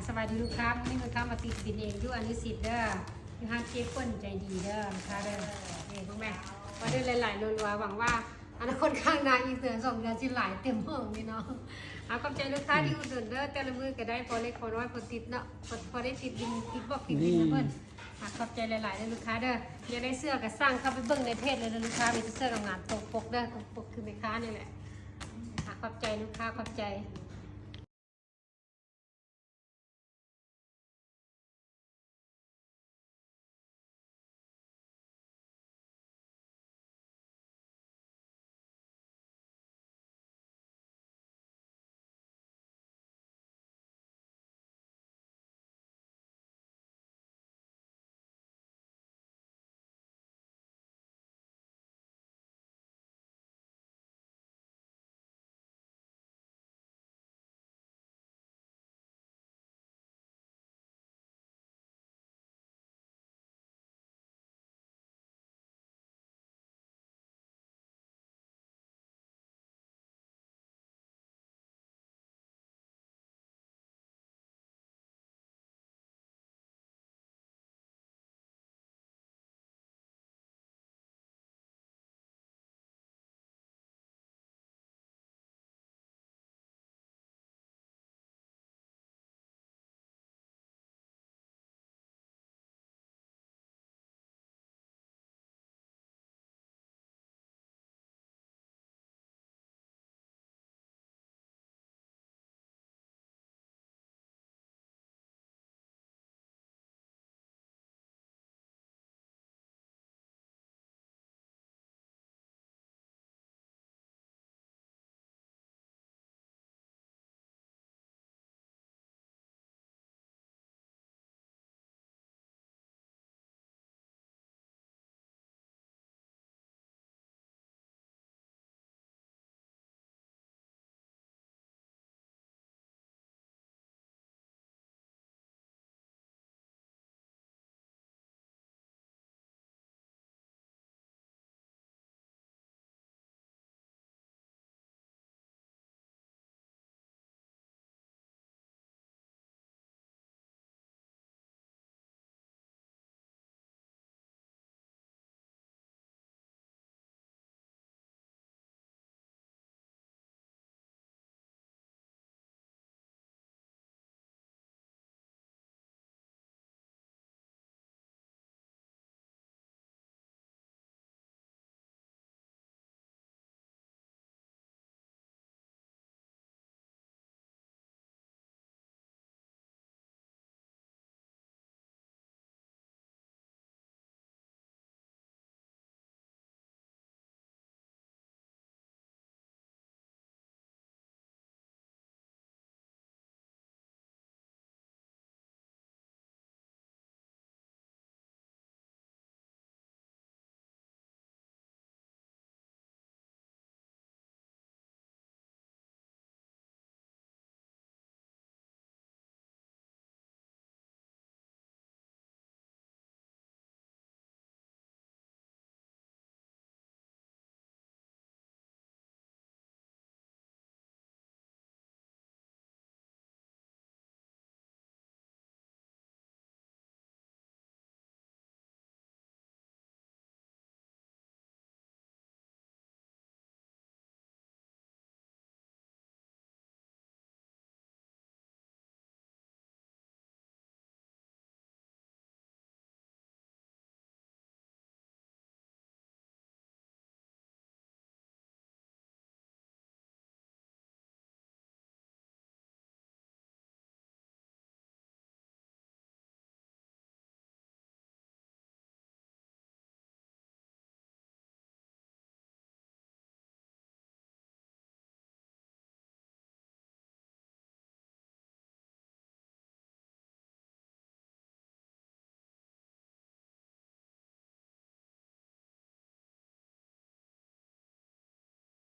ສະບາຍດີລູກຄ້າ ມື້ນີ້ລູກຄ້າມາຕິດບິນເອງຢູ່ອະນຸສິດເດີ ຢູ່ຮ້ານເຈ້ເພິ່ນໃຈດີເດີລູກຄ້າເດີ. ນີ້ເບິ່ງແມະ ອໍເດີຫຼາຍໆ ລົວໆ ຫວັງວ່າອະນາຄົດຂ້າງໜ້າອີກເດືອນສອງເດືອນຊິຫຼາຍເຕັມຫ້ອງນີ້ເນາະ. ອາ ຂອບໃຈລູກຄ້າທີ່ອຸດໜູນເດີ ແຕ່ລະມື້ກໍໄດ້ພໍເລັກພໍນ້ອຍ ພໍຕິດເນາະ ພໍ ພໍໄດ້ຕິດບິນ ຕິດບອກຕິດບິນນຳເພິ່ນ. ອາ ຂອບໃຈຫຼາຍໆເດີລູກຄ້າເດີ. ຢາກໄດ້ເສື້ອກໍສັ່ງເຂົ້າໄປເບິ່ງໃນເພຈເລີຍເດີລູກຄ້າ ມີແຕ່ເສື້ອງາມໆ ຕົງປົກເດີ ຕົງປົກຄືແມ່ຄ້ານີ້ແຫຼະ. ອາ ຂອບໃຈລູກຄ້າ ຂອບໃຈ.